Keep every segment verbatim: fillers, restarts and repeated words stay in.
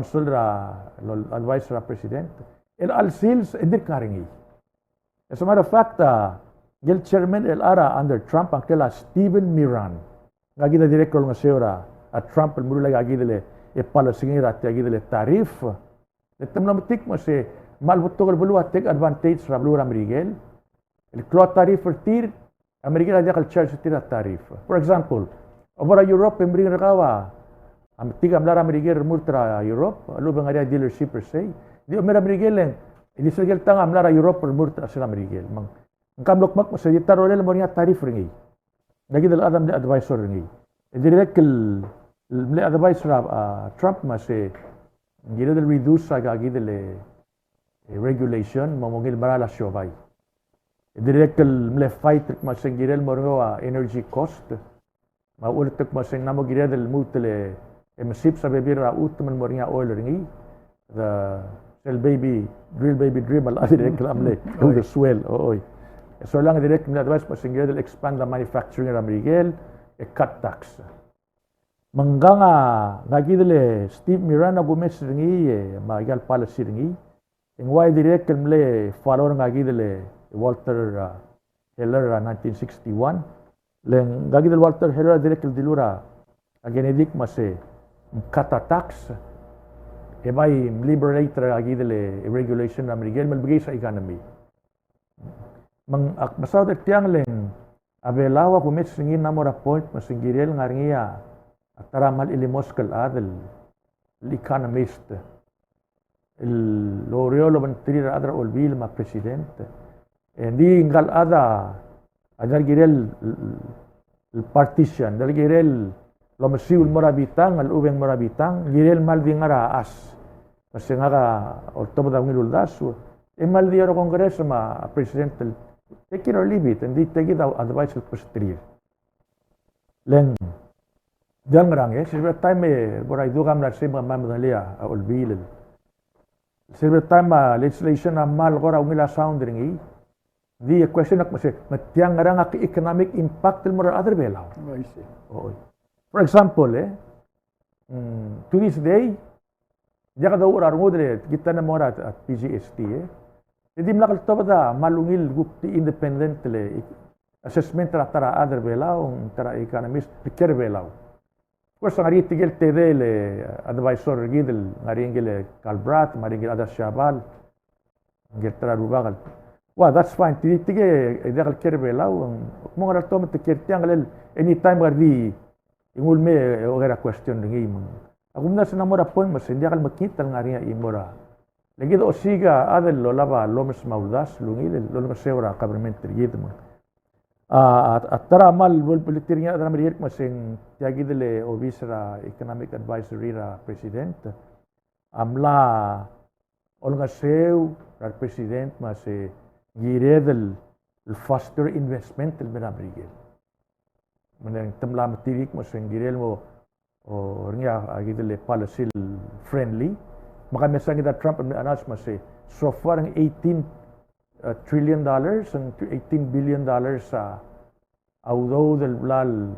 counsel er a, el advisor er a president. El chelecha el sils e dirk ngar er ngii. As a matter of fact, a, el chairman el chad er a under Trump a ngklel a Stephen Miran. Ngka kid a dirrek el olengeseu er a, a Trump el meruul aika kid el, e policy er ngii er a tia kid el tariff. Le te mlo metik me se, me a lebo el betok el beluu a take advantage er a beluu er a Merikel. El klou a tariff er tir, a Merikel a diak el charge er tir a tariff. For example, obo er a Europe e meringel er kau a, a metik a mla er a Merikel el remurt er a Europe, a lechub e ng ngar er ngii a dealership er sei. Di omer a Merikel e ng, e di sel ikel tang a mla er a Europe el remurt er a sel Merikel. Me ng, ng kmal kmo me se di ta er a rolel el mo er ngii a tariff er ngii. Ngka kid el chad a mle advisor er ngii. E dirrek el, el mle advisor er a, a, Trump me se, ng kired el reduce aika kid el, regulation me ng ungil mera el siobai. E dirrek el mle fight el kmo se ng kirel el mo er ngii a energy cost. Me a uletek me se ng mo kired el lmuut el mesibs a bebil er a chutem el mo er ngii a oil er ngii. The, sel baby drill, baby drill, me a dirrek el mle, mm, uldesuel, oi. E solang e dirrek el mle advice me se ng kired el expand a manufacturing er a Merikel, e cut tax. Me ngkang a, ngak kid el Steve Miranda a kumes er ngii, e, me aika el policy er ngii. E ng ua dirrek el mle follower ngak kid el Walter, a, Heller er a nineteen sixty-one. Le ngak kid el Walter Heller a dirrek el dilu er a Kennedy me se ng cut a tax, e bai mliberate er a kid el regulation er a Merikel me lebekii a economy. Me ng ak mesaod er tiang le ng a Belau a kumes er ngii el mo er a point me se ng kirel ngar er ngii a ta er a kmal chilimosk el chad el economist el oureor el obengterir a rechad er a Olbiil me a president. E ng di ngka el chad a diak el kirel el partition, diak el kirel el omesiu el mo er a bitang, el lechub e ng mo er a bitang, kirel el kmal di ngar er a chas. Me se ngak a oltobed a ungil uldasu, e kmal di er a Congress me a president el take it or leave it, e ng di take it a advice el besterir. Le ng diak el ngerang, e, silver time e, bo er a iduk a mla er sei me ng kmal medengelii a Olbiil. Silver time a legislation a kmal kora ungil a sound er ngii. Di question a kmo se, me tiang ngerang a economic impact el mo er a rechad er a Belau. Oh, I see. Oi. For example, e, mm, to this day, diak doruul a rengud el kid a mo er a PGST, e. E dimlak el tobed a kmal ungil el kuk di independent el assessment er a ta er a chad er a Belau, ta er a economist, el kiei er a Belau. Of course, a ngar er ngii tirke el tedei el advisor er kid el ngar er ngii el Galbraith, me a ngar er ngii el Ada Siabal, ngikel ta er a rubak el. Well, that's fine. Tirke, tirke el diak el kiei er a Belau, ng mo ngar er a tomtk el kiei er tiang el anytime ngar er ngii, e ng ulmei e oker a question er ngii me ng. A kumdasu e ng mo er a point me se ng diak el mekngit el ngar er ngii a chimo er a. Le kid a osiik a chad el olab a lomes me a uldasu el ungil el olengeseu er a government er kid me ng. A, a, a ta er a kmal bo, bo letir er ngii a rechad er a Merikel me se ng tia kid el obis er a economic advisory er a president a mla olengeseu er a represident me se ng kired el, el foster investment el mei er a Merikel. Me ng te mla metik me se ng kirel mo, o, er ngii a, a kid el policy el friendly. Me ka mesa ngii a Trump el announce me se so far ng eighteen, uh, trillion dollars, ng eighteen billion dollars a, a udoud el bla el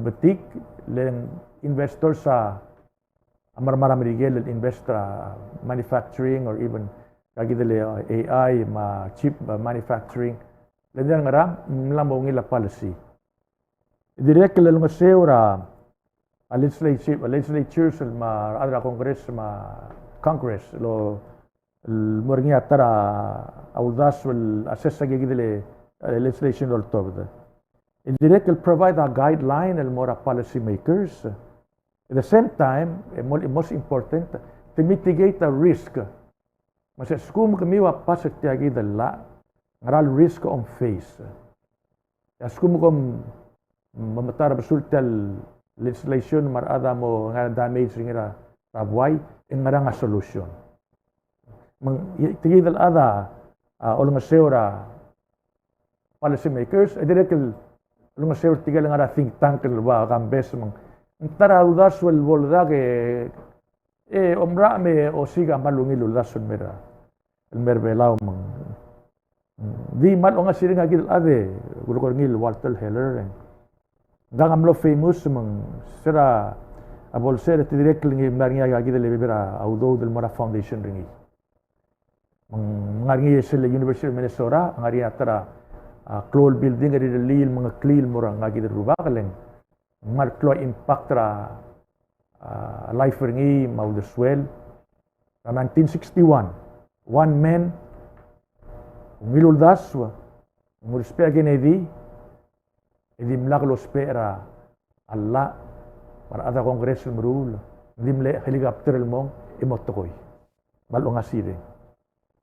betik, le ng investors a a mera mera a Merikel el invest er a manufacturing or even a kid el, uh, A I me a chip, uh, manufacturing. Le ng di ngerang, ng mla mo ungil a policy. Dirrek el olengeseu er a, a legislative, legislatures me a rechad er a Congress me a Congress el, el mo er ngii a ta er a uldasu el assess a kid el, uh, legislation el oltobed. E dirrek el provide a guideline el mo er a policy makers. At the same time, e mo-, most important, to mitigate the risk. Me se a lsekum kemiu a pass er tia kid el llach, ngera el risk a om face. E a lsekum kom mo metacherbesul tia el legislation me a rechad a mo ngar er a damage er ngii er a buai, e ngerang a solution. Me ng, tia kid el chad a, a olengeseu er a policy makers, e dirrek el olengeseu er tirke el ngar er a think tank el ua Kambes me ng. Ng ta er a uldasu el bo ledak e, e omerael me osiik a kmal ungil el uldasu el mei er a, el mei er a Belau me ng. Di kmal ongasireng a kid el chad e kulekoi er ngii el Walter Heller e ng. Ngkang a mlo famous me ng se er a bo lsebeched e te dirrek el ngii mla er ngii a kid el bebil er a udoud el mo er a foundation er ngii. Me ng ngar er ngii sel University of Minnesota, ngar er ngii a ta er a, a, klou el building er a rirellii el mengeklii el mo er ngii a kid el rubak, le ng kmal klou a impact er a, a, life er ngii me a uldesuel. Er a nineteen sixty-one, one man, ungil uldasu, ng ousbech a Kennedy, e dimlak lousbech er a llach, me a rechad er a Congress el meruul, ng di mle helicopter el mong, e mo tekoi. Kmal ongasireng.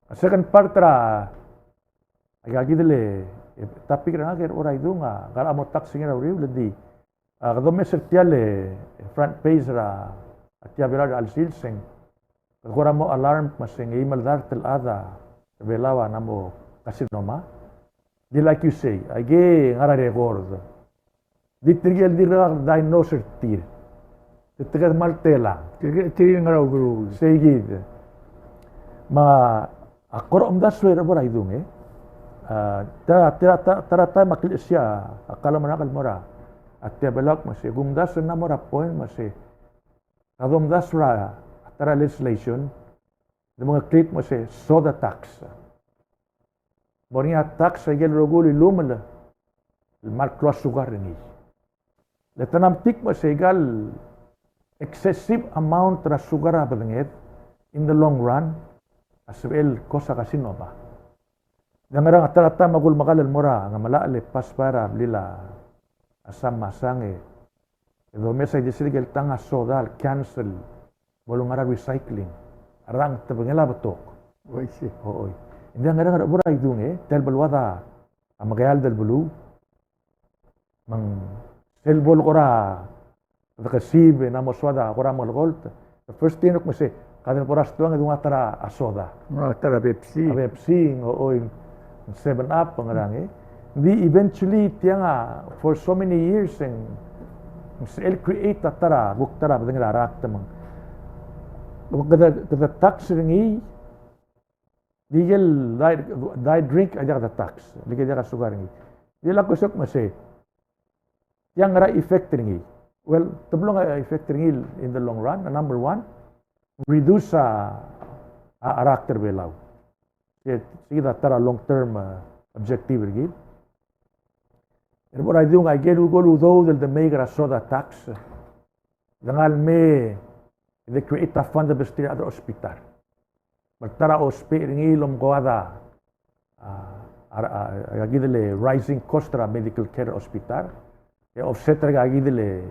A second part er a, aika kid el, e, topic er ngak er a Oraidung a, ngak a mo tax er ngii er a uriul, e di, a, kede omes er tia el, e, front page er a, a tia Belau er a chelsel, se ng Kora mo alarm me se ngii me a dart el chad er Belau a mla mo carcinoma. Di like you say, aike ngar er a record. Di tirke el dirkak diagnose er tir. Te tirke el kmal telang. Tirke, tirke el ngar er a ukeruul. Sei kid. Me a kora omdasu er a bo er a idung, e. A, ta, ta, ta, ta er a taem a klisiich a kalamerang el mo er a tia Belau me se, kumdasu el mla mo er a point me se, a domdasu er a ta er a legislation, de mengklir me se soda tax. Mo er ngii a tax a ikel rokui el ilumel el kmal klou a sukar er ngii. Le te mla metik me se ikal excessive amount er a sukar a bedenged, in the long run, a sebechel cause a carcinoma. Ng ngerang a ta er a taem a kulemekall el mo er a Ngemelachel e pass by er a blil a Sam me a Sang e, e domes a ildisel el tang a soda el cans el bo lengar er a recycling. A rechad a tebengel a betok. Oi, sei. O, oi. Ng di ngerang er a bo er a idung, e, tia el beluad a mekeald el beluu. Me ng sel bo el kora dekesib e ng mo soad a kora melekolt. The first thing el kmo se, kede bo er a stoang e dung a ta er a soda. A ta er a Pepsi. A Pepsi, ng, o, oi, ng Seven Up, ngerang, e. Ng di eventually tiang a, for so many years, e ng, ng sel create a ta er a, kuk ta er a bedengel a rakt me ng. Kede, kede tax er ngii, di ikel diet, diet drink a diak de tax, le ke diak a sukar er ngii. Di lak kuk se kmo se, tiang ngera effect er ngii. Well, teblo ng effect er ngii in the long run, number one, reduce a, a, a rakt er Belau. Sei, sei kid a ta er a long term, uh, objective er kid. Er a bo er a idung a ikel ukeruul el udoud el de make er a soda tax. De ngar el mei, e de create a fund el besterir a rechad er a hospital. Me a ta er a ousbech er ngii el omkoad a, a, a, a, a kid el rising cost er a medical care er a hospital. E offset er a kid el, e,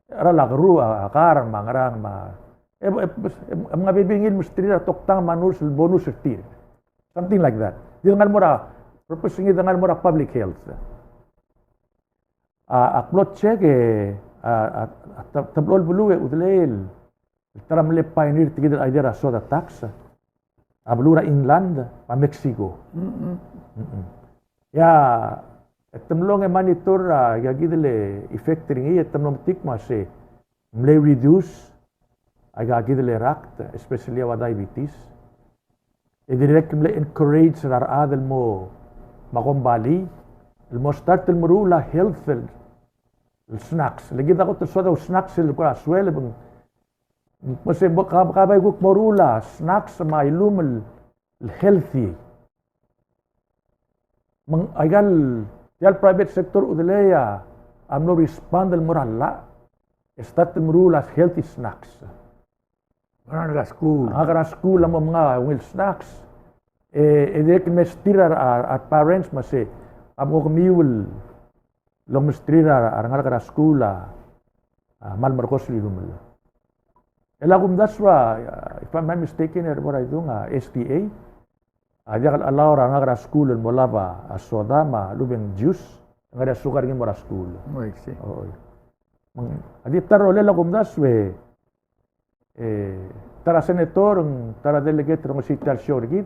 er a lak ru a, a kar me a ngerang me a, e, e, e, e, ng bebil ngii el mesterir a toktang me a nurse el bonus er tir. Something like that. Di de ngar el mo er a, purpose er ngii de ngar el mo er a public health. A, ak mlo check e, a, a, a, te-, teblo el beluu e chudelei el, el ta er a mle pioneer er tia kid el idea er a soda tax. A beluu er a England, me a Mexico. Mm-mm. Mm-mm. Ia, e te mlo monitor er a, ia kid el effect er ngii, e te mlo metik me se, mle reduce, aika kid el rakt, especially a ua diabetes. E dirrek el mle encourage er a rechad el mo, me a kombalii, el mo start el meruul a health el, el snacks. Le kid a kot el soad a snacks el kora sueleb, me se bo ka, ka bai kuk meruul a snacks me a ilumel el, el healthy. Me ng aika el, tia el private sector a chudelei a, a mlo respond el mo er a llach. E start el meruul a healthy snacks. Ngar er a skuul. Ngar er a skuul a mo menga ungil snacks. E, e dirrek el mesterir a, a, a parents me se, a mo kemiu el omesterir a, a rengalek er a skuul a, a kmal merekos el ilumel. E a kumdasu a, if I'm not mistaken, er a bo er a idung a S D A. A diak el allow er a rengalek er a skuul el mo olab a soda me a lechub e ng juice, ngar er ngii a sukar er ngii el mo er a skuul. Oi, sei. Oi. Me ng, a di ta er a rolel a kumdasu e, e, ta er a senator, ta er a delegate er a Ngesii tia el show er kid.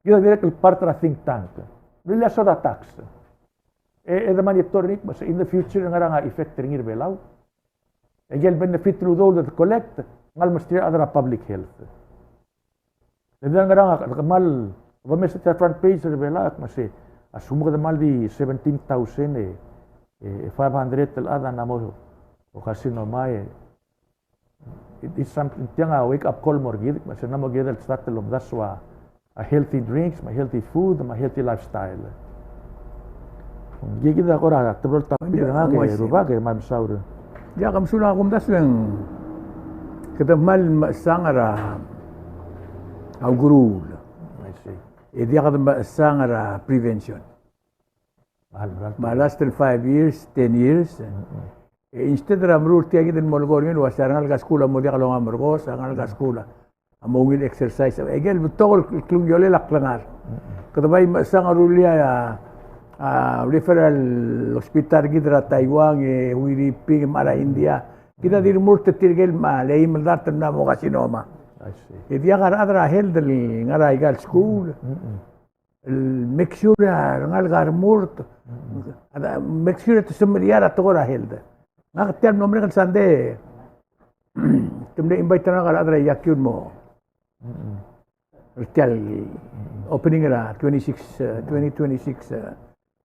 Kid a dirrek el part er a think tank. Mle soda tax. E, e de monitor er ngii, me se in the future ngerang a effect er ngii er a Belau. E ikel benefit el udoud el de collect, ng kmal mesterir a rechad er a public health. Le di ngerang a, kmal, domes er tia el front page er a Belau, me se, a sum kede kmal di seventeen thousand e, e, five hundred el chad a mla mo, o carcinoma e, it is something, tiang a wake up call el mo er kid, me se ng mo kired el start el omdasu a, a healthy drinks, me a healthy food, me a healthy lifestyle. Ng kid a kora teblo el topic er ngak e rubak e kmal mesaul. Ia, ke mesulang a kumdasu e ng kede kmal mechesang er a ukeruul. I see. E diak kede mechesang er a prevention. Me a last el five years, ten years. Mm-mm. E instead er a meruul er tia kid el molekoi er ngii el ua se a rengalek er a skuul a mo diak longa merekos, a rengalek er a skuul a mo ungil exercise. E ikel betok el klungiolel a klengar. Mm-mm. Kede bai mechesang a rullii a, a referral hospital er kid er a Taiwan, e Wiriping, me a India. Kid a di remurt er tirke el mle eim el dart el mla mo carcinoma. I see. E diak a rechad er a health el ngar er aika el skuul el make sure a rengalek a remurt, make sure te semeriar a tekoi er a health. Ngak tia el mlo merek el sandei, te mle invite er ngak a rechad er a iakiu el mo er tia el opening er a twenty-six, eh, twenty twenty-six, eh,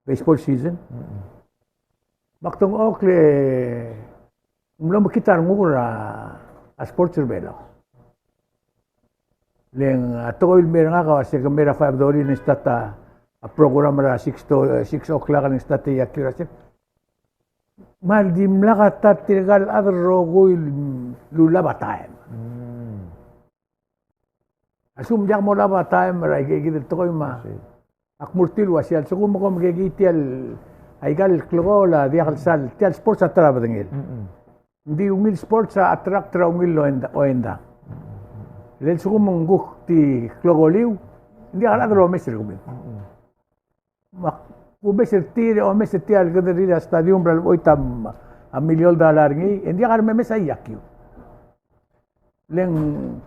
baseball season. Me ak dengchokl e ng mlo mekngit a renguk er a sports er a Belau. Le ng a tekoi el mei er ngak a uase ke mei er a five thirty e ng start a program er a six to, eh, six o'clock e ng start a iakiu er a six. Me ng dimlak a ta er tirka el chad el rokui el lulab a taem. A lsekum ng diak molab a taem er aike kid el tekoi me a, ak mo er tir el uase a lsekum kom kekii tia el, aika el klekool a diak el sal, tia el sports a ta er a bedengel. Ng di ungil sports a attract er a ungil oenda, oenda. Le a lsekum ng kuk di klekoliu, ng diak el chad el omes er kemiu. Me ak kumes er tir, omes er tia el kederir a stadium er a leboit a milliol dollar er ngii, e ng diak a rememes a iakiu. Le ng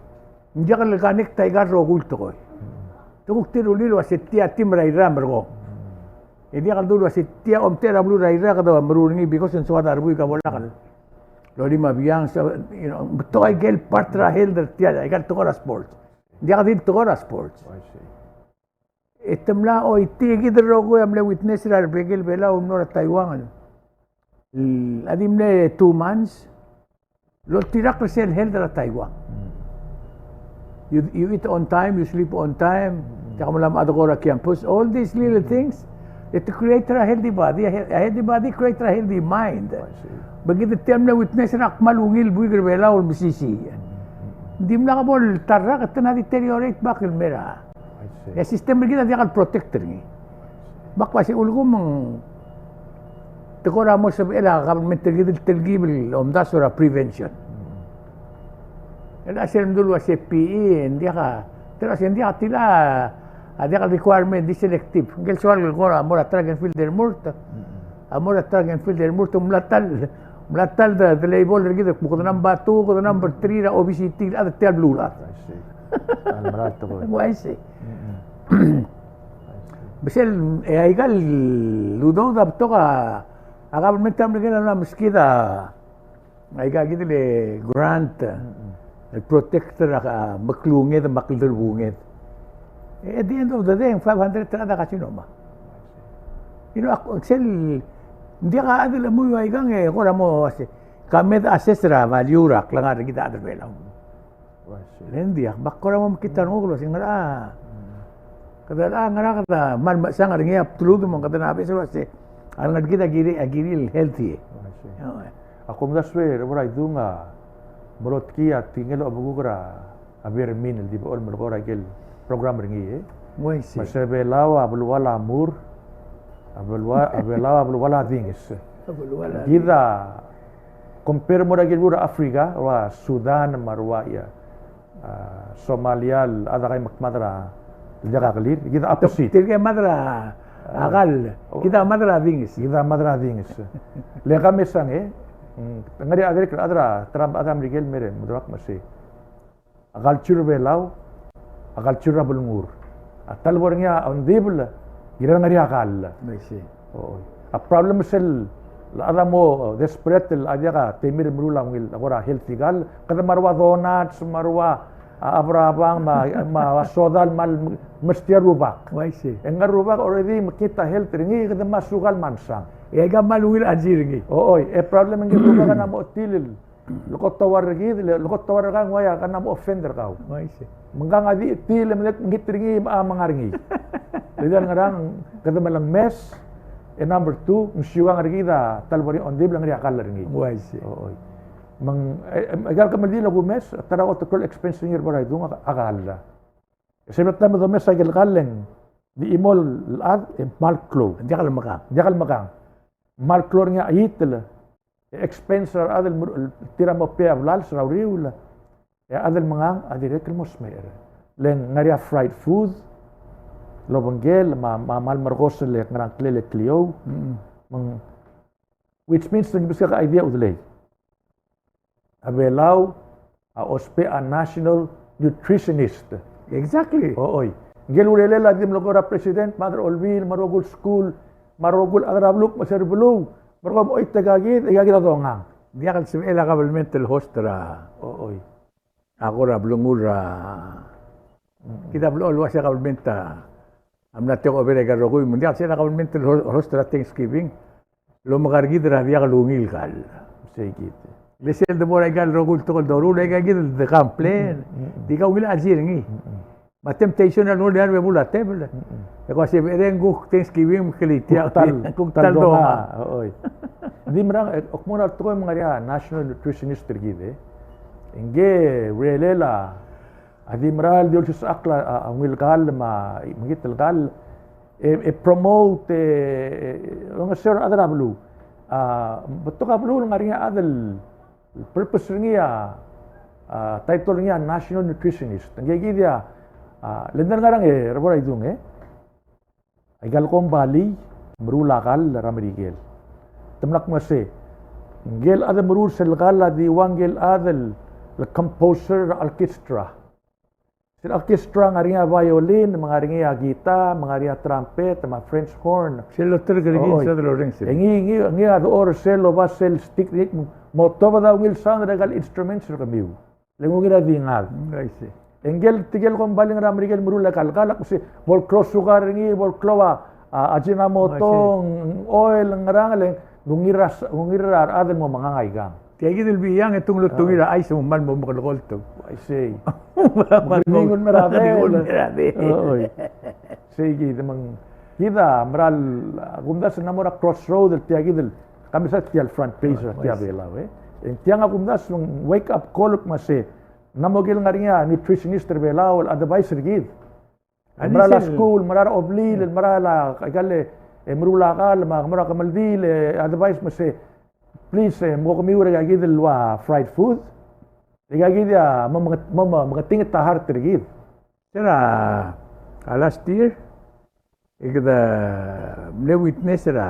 diak el connect aika el rokui el tekoi. Te kuk di rullii el uase tia team er a Irrai a merekong. E diak el dul uase tia omtechei er a beluu er a Irrai a kede meruul er ngii because ng soad a rebuik a bo lak el lolim a biang, so, you know, betok aike el part er a health er tia, aika el tekoi er a sports. Ng diak di tekoi er a sports. E te mla choitii, kid el rokui a mle witness er a rebek el Belau el mlo er a Taiwan. A di mle two months el oltirakl er sel health er a Taiwan. You, you eat on time, you sleep on time. Diak mla mad er a campus. All these little things, it create a healthy body. A he-, a healthy body create a healthy mind. Me kid tia el mle witness er a kmal ungil buik er a Belau el mesisiich. Ng dimlak bo el ta el rak e te mla deteriorate back el mei er a E a system er kid a diak el protect er ngii. Me ak uase ulekum ng tekoi er a mo sebechel a government er kid el telkib el omdasu er a prevention. El a sel mdu el uase P E, ng diak a, te uase ng diak a tila, a diak el requirement, di selective. Ngike el soal el kora mo er a track and field el murt. A mo er a track and field el murt, ng mla ta el Mla ta el de, de label er kid el kmo kede number two, kede number three er a obesity el chad er tia el beluulechad. I see. A mera el tekoi. Ng uaisei. Be sel, e aika el udoud a betok a, a government a mle kora meskid a, aika kid el grant, el protect er a, a, meklunged me a kldebunged. At the end of the day, five hundred er a chad a carcinoma. You know, ak-, sel, ng diak a chad el chemuiu aikang e kora mo uase, ka me de assess er a value er a klengar er kid a chad er a Belau. Le ng diak, me ak kora mo mekngit a renguk el uase ngera. Kede, a, ngera kede kmal mechesang er ngii a bdelud me ng kede nabes el uase a rengalek er kid a kirir, a kirir el healthy. Ak omdasu e Reboraidung a mlo tkii a tekingel a obekuk er a a Vermin el di bo el melekoi er a ikel program er ngii, e. Ng uaisei. Me se Belau a belual a mur, a belual, a Belau a belual a dinges. A belual a dinges. Kid a compare mo er a ikel beluu er a Africa, ua Sudan, me a rua ia, a, Somalia, el chad a kai me kmad er a, el diak a kelir, kid a opposite. Tirke mad er a, a kall, kid a mad er a dinges. Kid a mad er a dinges. Le ka mesang, e. Mm, ngar er ngii a dirrek el chad er a, ta er a, chad er a Merikel el mei er a, me a rua me sei. A culture er a Belau, a culture er a Belngur. A ta el bo er ngii a ongdibel, kirel ngar er ngii a kall. I see. Oi. A problem sel, a chad a mo desperate, el a diak a temir el meruul a ungil, a kora healthy kall, kede me a rua donuts, me a rua, a, abrabang, me a, me a soda el kmal mesterir a rubak. I see. E ng ngar er a rubak already mekngit a health er ngii, kede me a sukal me a msang. E aika kmal ungil a energy er ngii. Oi, e problem er ngii a rubak a ng mo chetil el lekot a uar er kid, le-, lekot a uar er kau, ng uaia, kau a mo offend er kau. Uaisei. Me ngkang a di chetil e medengei, mekngit er ngii me a menga er ngii. Le di a ngerang, kede melengmes, e number two, ng siukang er kid a ta el bo er ngii a ongdibel e ng ngar er ngii a kall er ngii. Uaisei. Oi. Me ng, e, e, aika el kemeldiil a kumes, ta er a kot el klou el expense er ngii er a Reboraidung a, a kall. E se el taem e domes a ikel kall e ng di chimo el chad e kmal klou. Ng diak el mekang. Ng diak el mekang. Kmal klou er ngii a chitel. E expense er a rechad el mer-, el tir a mo pay a blals er a uriul, e a chad el mengang a dirrek el mo smecher. Le ng ngar er ngii a fried food, el obengkel, me a, me a kmal merekos el ngerang, klel e kliou. Mm. Me ng, which means ng di meskak a idea a udelei. a Belau a ousbech a national nutritionist. Exactly. Ochoi. Ngike el urerel a di melekoi er a president, me a rechad er a olbiil, me a rokui el skuul, me a rokui el chad er a beluu, me a sel beluu, me a rokui el mechoi, e tia kid, e tia kid a dongang. Ng diak el sebechel a government el host er a. Ochoi. A kora blengur a. Kid a blechoel el uase a government a mla take over aika el rokui, me ng diak el sebechel a government el ho-, host er a Thanksgiving. Lomekar kid er a diak el ungil kall. Sei kid. Le sel de mo er aika el rokui el tekoi el doruul, aika kid el de complain. Mm, mm, mm. Di kau ungil a chelsel er ngii. Mm, mm. Me a temptation a lungil er a bebul a tebel. Mm, mm. E kuk uase bereng kuk Thanksgiving me kele tia. Kuk tal, kuk tal donga. Donga. Ochoi. Di merang, e, ak mo er a tekoi me ng ngar er ngii a national nutritionist er kid, e. Ngike el urerel a a di mera el di olsisechakl a, a, a ungil kall me a, me a mekngit el kall, e, e promote, e, e, olengeseu er a rechad er a beluu. A, betok a beluu el ngar er ngii a chad el purpose er ngii a, a, title er ngii a national nutritionist. Ngike kid a, a, le ng di ngar er ngii, e, er a bo er a idung, e. Aika el kombalii, meruul a kall er a Merikel. Te mla kmo sei, ngike el chad el meruul sel kall a di ua ngike el chad el composer er a orchestra. Sel orchestra ng ngar er ngii a violin, me ng ngar er ngii a guitar, me ng ngar er ngii a trumpet, me a French horn. Sel loterk er ngii, ochoi, sel loterk er ngii. E ngii, ngii, ngii a dechor er sel oba sel stick, mo tobed a ungil sound er aika el instruments er kemiu. Le ng ungil er a di ngak. Mm, I see. E ngike el, tirke el kombalii er a Merikel el meruul aika el kall, a kmo sei, bo el klou a sukar er ngii, bo el klou a, a, Ajinomoto, I see, ng oil, ng ngerang, le ng ungil er a, ungil er a rechad el mo mengang aikang. Tia kid el biang e te ungil, te ungil er a chais me ng kmal mo mekelkoltok. I see. Mekeringel el mei er a bel. Oi. Sei kid, me ng kid a mera el, a, kumdasu e ng mo er a crossroad el tia kid el, ka mesa tia el front page er tia Belau, e. E ng tiang a kumdasu me ng wake up call el kmo sei, ng mo ikel ngar er ngii a nutritionist er Belau el advise er kid. Mera el skuul, mera el obliil, mera el, a, aika el, e, meruul a kall, me a, mera el kemeldiil, e, advise me sei, please, e, mo kemiu er aika kid el ua fried food. Aika kid a mo, mo, mo, mo mengetinget a heart er kid. Ser a, a last year, e kede mle witness er a,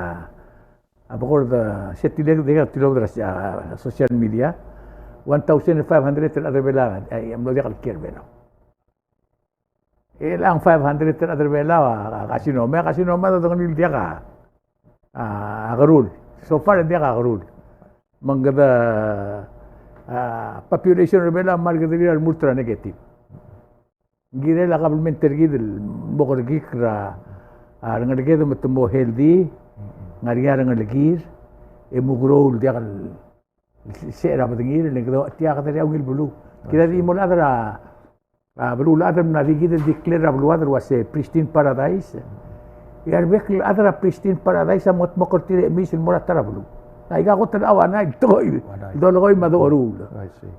a bekord, se tirke el dirrek el tilobed er a social media, one thousand five hundred el chad er Belau a, a mlo diak el kiei er Belau. E ng five hundred el chad er Belau a, a, carcinoma, carcinoma a dodengelii el diak a, a, a kerul. So far e ng diak a kerul. Me ng kede, a, population er Belau a mle kede di el murt er a negative. Ng kirel a kabelment er kid el mo kerekikl er a, a, rengeleked me te mo healthy, ng ngar er ngii a rengelekir, e mo grow el diak el se er a bedengir, le kede tia kede er a ungil beluu. Kid a di mo el chad er a, a, beluulechad el mla di kid el declare er a beluad el uase pristine paradise. E a rebek el chad er a pristine paradise a mo, mo kora tir a chemiis el mo er a ta er a beluu. Aika kot el chauanai el tekoi, dolekoi me a doruul. I see.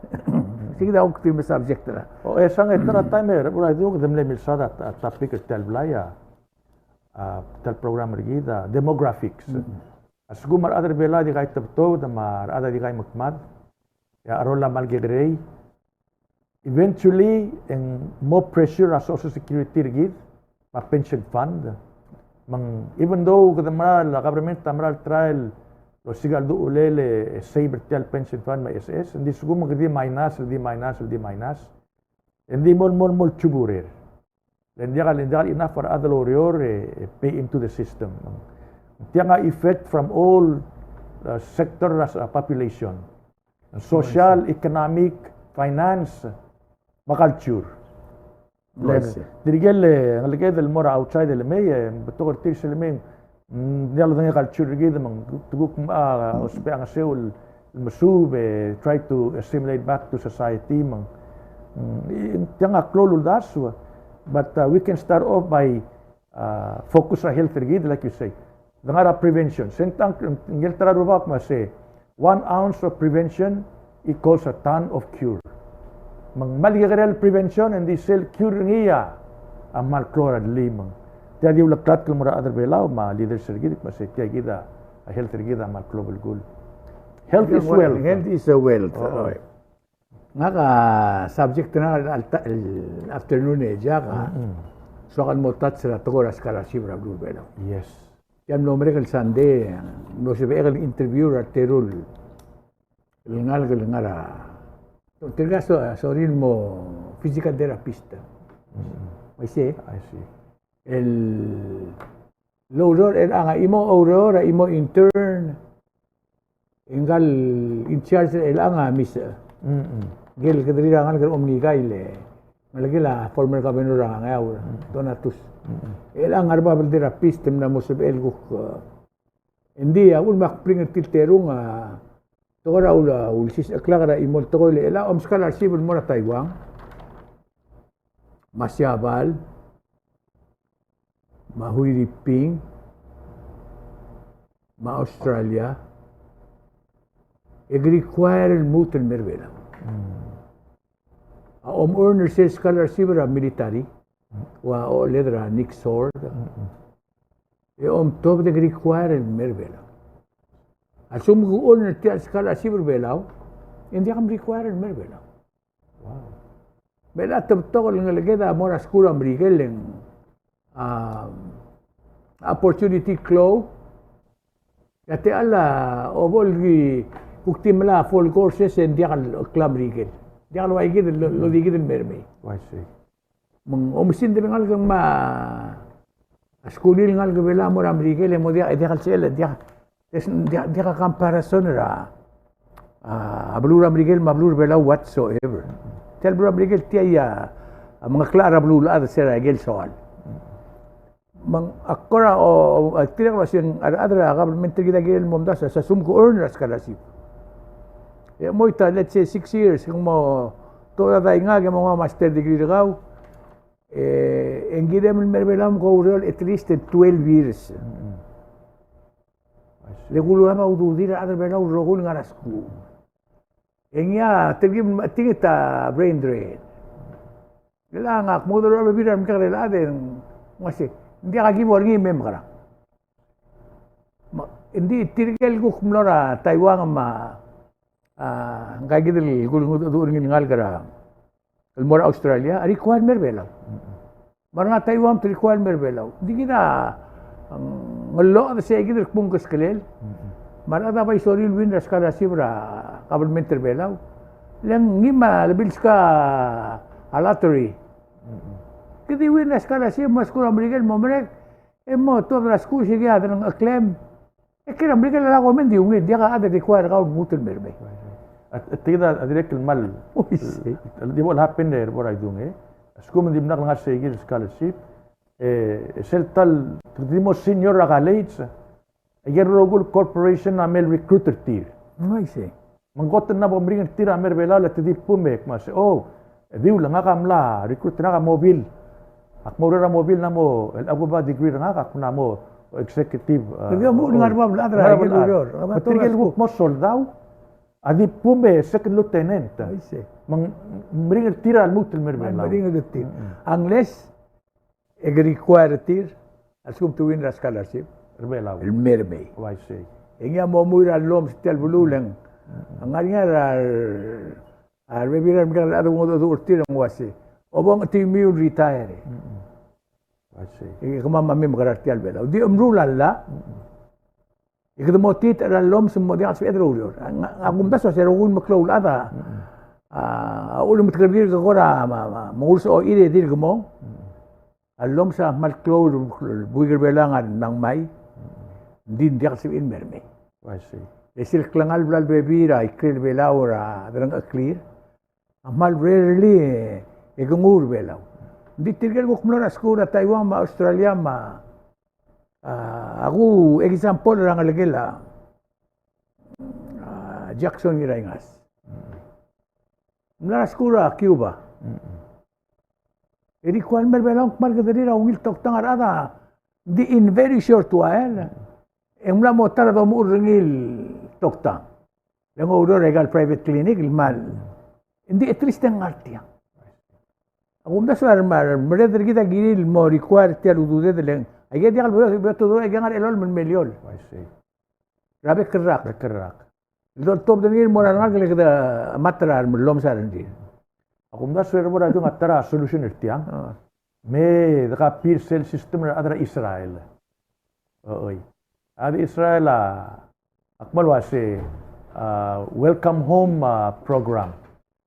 Sei kid a kuk di me subject er a. O, e sang e ta er a taem er a, er a idung, kede mle milsaod a, a topic er tia el blai a, a, tia el program er kid a demographics. Mm. A lsekum a rechad er Belau a di kaitebetoud, me a rechad a di kaimekmad, e a rolel a mle kekerei, eventually, e ng mo pressure a Social Security er kid, me a pension fund. Me ng, even though kede mera el, a government a mera el try el osiik a uldurech el, e, save er tia el pension fund me a SS, ng di lsekum kede di minus, di minus, di minus, e ng di mo, mo, mo chuburer. Le ng diak, le ng diak enough er a rechad el oureor, e, e pay into the system. Tiang a effect from all, uh, sector er a population. Social, economic, finance, me a culture. Le, tirke el, e, ngeleked el mo er a outside el mei, e, betok er tir sel mei, mm, ng diak lodengei a culture er kid, me ng, te kuk, a, ousbech a ngeseu el, el mesuub, e, try to assimilate back to society, me ng, mm, tiang a klou el uldasu, but, uh, we can start off by, uh, focus er a health er kid, like you say. Dengar er a prevention. Sel tang, ngikel ta er a Rubak me a sei, one ounce of prevention equals a ton of cure. Me ng kmal kekerei el prevention, e ng di sel cure er ngii a kmal klou er a delii me ng. Tia di uleklatk el mo er a rechad er Belau me a leaders er kid, me a sei tia kid a health er kid a kmal klou el belkul. Health is wealth. Health is a wealth. Oo. Oi. Ngak a subject er ngak el, el afternoon e diak a soak el mo touch er a tekoi er a scholarship er a beluu er a Belau. Yes. Tia el mlo merek el Sunday, ng mlo sebechek el interview er a teru el ngalek el ngar er a Tirka so, sorir el mo physical therapist. Mm. I see. I see. El oureor er chelechang a chimo oureor, a chimo intern, e ngka el in charge er chelechang a Miss. Mm. Ngike el kederir a ngalek er a Omnikail, e ngelekel a former governor er a Ngeaur, mm, Donatus. Mm. Chelechang a ngar er bab el therapist e mla mo sebechel el kuk, e, ng di a uchul me ak bring er tir el terung a tekoi er a ul-, ulsisechekl er a chimo el tekoi el chelechang a om scholarship el mo er a Taiwan, me a Siabal, me a Huiriping, me a Australia, e ke require el lmuut el mei er a Belau. Mm. A om earn er sel scholarship er a military, ua oled er a Nick Sword. Mm. E omtobed e ke require el mei er a Belau. A lsekum ke earn er tia el scholarship er a Belau, e ng diak require el mei er a Belau. Wow. Me a te betok el ngeleked a mo er a skuul er a Merikel e ng, a, opportunity klou. E a techall a bo el ki kuk di melai a full courses e ng diak el klou a Merikel. Diak el ua ikid el lo, lodikid el mei er mei. I see. Me ng oumesingd el ngalek me a skuul el ngalek er a Belau a mo er a Merikel e mo diak, diak el sel, diak, diak, diak a comparison er a, a beluu er a Merikel me a beluu er a Belau whatsoever. Tia el beluu er a Merikel tia a, a mengeklechad er a beluulechad er sel ikel soal. Me ng a kora, o, o, a tirke el uasei a rechad er a government er kid a kirel el mo omdasu a lsekum ke earn er a scholarship. E mo ita, let's say, six years, ke mo, tobed a dainga ke mo nguu a master degree er kau, e ng kirem el mei er a Belau me ke oureor at least twelve years. Mm. I see. Le kulua me a ududir a rechad er a Belau el rokui el ngar er a skuul. E ngii a telkib el mechetingel a brain drain. Le ngak a kmo dulu a bebil er a remekekerei el chad e ng uasei, ng diak a kibo er ngii me mekerang. Me ng di tirke el kuk mlo er a Taiwan me a, a, ngka kid el kulengit a ududir ngii el ngalek er a el mo er a Australia, a require el mei er a Belau. Me a rengar a Taiwan te require el mei er a Belau. Ng di kid a, mm, ngeloched sei kid el kmo ng keskelel. Me a rechad a bai sorir el win er a scholarship er a government er a Belau. Le ngii me a lebilsk a lottery. Kede win er a scholarship, mo er a skuul er a Merikel, mo merek, e mo tuobed er a skuul, se kid a delengcheklem. E kiei er a Merikel a lak omes e di ungil, diak a chad el require er kau el lmuut el mei er mei. A, a, tia kid a dirrek el kmal, oi, sei, el di bo el happen er a bo er a idung e. A lsekum ng dimlak lengar sei kid el scholarship, e, e sel tal, te di mo senior er a college, e aike el rokui el corporation a mle recruit er tir. Oi, sei. Me ng kot el mla bo meringel er tir a mei er a Belau le te di bum e kmo se, o, e dilu, ngak a mla recruit er ngak a Mobil. Ak mo oureor er a Mobil, ng mo, el, ak bo a degree er ngak, ak mla mo executive, a, kede mo, o, ngar er a bab el chad er a, ngar er a bab el chad. Me tirke el kuk mo soldau a di bum e second lieutenant. Oi, sei. Me ng meringel er tir a lmuut el mei er a Belau. Meringel er tir. Mm-mm. Unless e ke require er tir a lsekum te win er a scholarship er a Belau el mei er mei. Oi, sei. E ngii a mo mui er a llomes er tia el beluu e ng, a ngar er ngii a re, a rebebil er a remekekerei el chad a ngodech er tir e ng uasei, obong, e te miu el retire. Mm-mm. Oi, sei. E kemam a mei mekerang er tia el Belau. Di omeruul a llach. Mm-mm. E kede mo titech er a llomes me mo diak el sebeched el oureor. Ng, ng, a kumdasu a se rokui el meklou el chad a, a, a ulemetekerir ke kora, ma, ma, mo nguu a sorir e dirk mong. A llomes a kmal klou el buik er a Belau a ngar er a Nangmai. Ng di ng diak el sebechir el mei er mei. I see. E sel klengar el bla lebebil er a ikrel Belau er a delengcheklir a kmal rarely e, e ke nguu er a Belau. Ng di tirke el kuk mlo er a skuul er a Taiwan me a Australia me a, a, a kuk example er a ngelekel a, a, Jackson Ngiraingas. Mla er a skuul er a Cuba. E require el mei er a Belau, ng kmal kederir a ungil toktang a rechad a, ng di in very short while e ng mla mo ta er a domuchel er ngii el toktang. Le ng oureor er aika el private clinic el kmal. Ng di at least e ng ngar tiang. A kumdasu a re, a remerreder er kid a kirir el mo require tia el ududed el, aike diak el bo, bo, bo, aike ngar er a elolem el meliol. I see. Er a bek el rak. Bek el rak. El doltobed er ngii el mo er a rengalek e le kede mat er a remellomes a rengrir. A kumdasu e a rebo er a idung a ta er a solution er tiang. A. Me de copy er sel system er a rechad er a Israel. Oi. A rechad er a Israel a, a kmal uase, a, welcome home, a, program.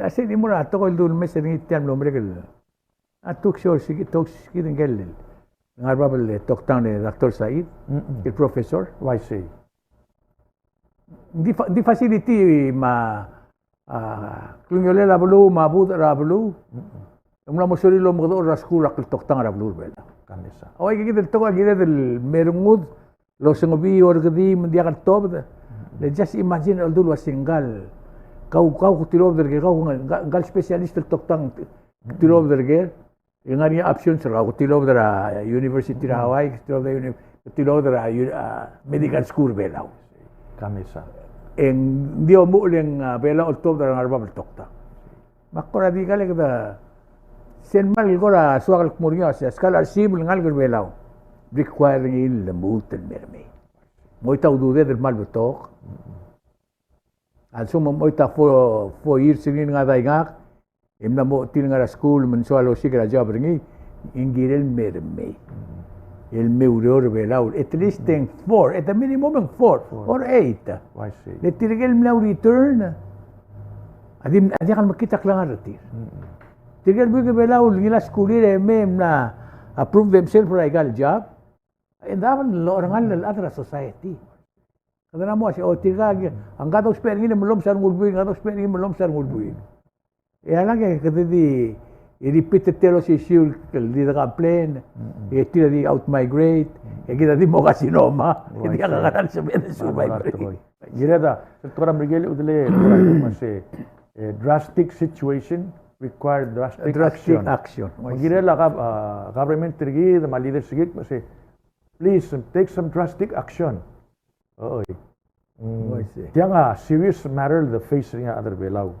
A sei di mo er a tekoi el dul mes er ngii tia el mlo merek el. A tuk sio er se kid, tuk sio er se kid ngike el ngar er a bab el toktang el Doctor Said, mm-mm, el professor. Uaisei. Ng di fa-, ng di facility me a, a, klungiolel a beluu me a budech er a beluu. Mm-mm. Ng mla mo sorir el omekedechor er a skuul er a kltoktang er a beluu er a Belau. Ka mesa. A ua ikakid el tekoi a kired el me rengud el osengebii, orrekedii, me ng diak el tobed. Mm-mm. Le just imagine el dul ua se ngkal, kau, kau kutilobed er ker, kau ngkal, ngkal specialist el toktang kutilobed er ker. E ng ngar er ngii a options er kau, kutilobed er a University er a Hawaii, kutilobed er a uni-, kutilobed er a u-, a, medical school er a Belau. Ka mesa. E ng di omuchel e ng, a, Belau a oltobed er a ngar er a bab el toktang. Me ak kora di kal e kede, sel mal kora soak el kmo er ngii a se, a scholarship el ngalek er a Belau, require er ngii el lmuut el me er mei. Moit a ududed el mal betok. A lsekum moit a four, four years er ngii el ngar er a daigak, e mla mo tir el ngar er a skuul me ng soal osiik er a job er ngii, e ng kirel el me er mei. El me oureor er a Belau, at least e ng four, at the minimum e ng four, four or eight. Oh, I see. Le tirke el mla return a di, a diak el mekngit a klengar er tir. Mm. Tirke el buik er a Belau el ngilai a skuulir e mei e mla approve themselves for aika el job, e ng diak el orrenges el chad er a society. Kede mla mo ua se, o, tirka, a ngka dousbech er ngii me lomes a rengul buik, a ngka dousbech er ngii me lomes a rengul buik. E a lak e kede di, e repeat er tia el osisiu el di de complain, mm-mm, e tir a di out migrate, mm, e kid a di mo carcinoma, e diak a kekerei el sebeched el survive er ngii. Kired a, sel tekoi er a Merikel, udelei, me se, eh, drastic situation require drastic action. Drastic action. Me kired a gov-, a, government er kid, me a leaders er kid, me se, please, take some drastic action. Oi. Mm. Oh, I see. Tiang a serious matter el de face er ngii a rechad er a Belau.